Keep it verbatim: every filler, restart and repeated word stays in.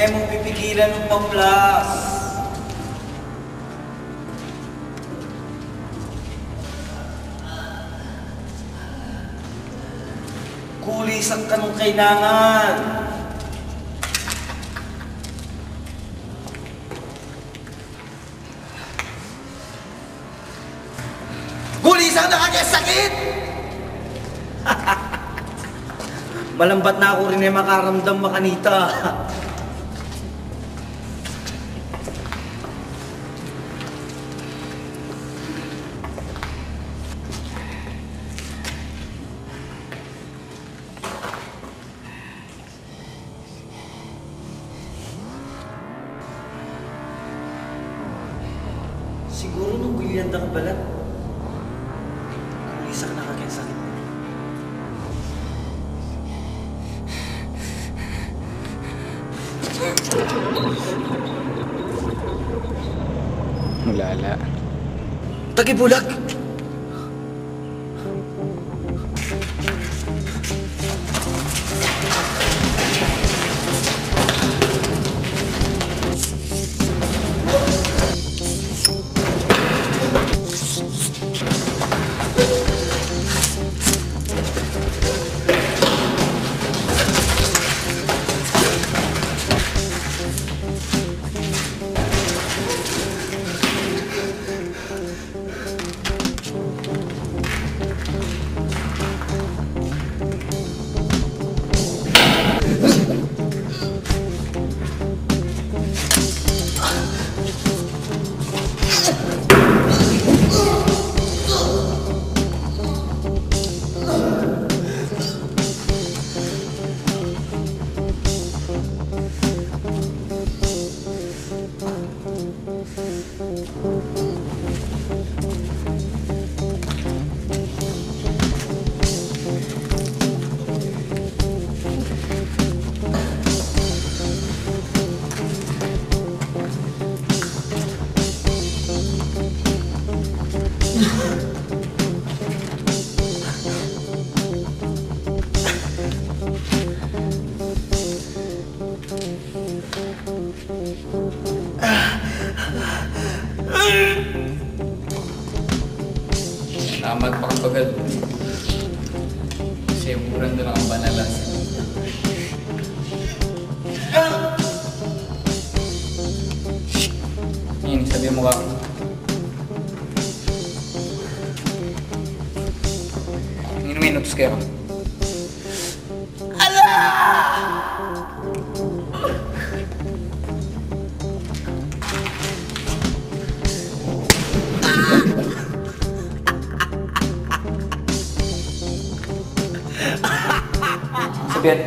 E mu pipigilan ng maplas. Gulisak ka nung kailangan. Gulisak na ka keng sakit! Malambat na ku rin e makaramdam makanita. Siguru nung gulian da ka balat, gulisak na ka keng sakit. Mulala. Tagibulag! Salamat, pakabagal. Kasi uran da lang ang banalan. Ini, sabi mu ka. Ini, minutos kayu. Ala! Sabian,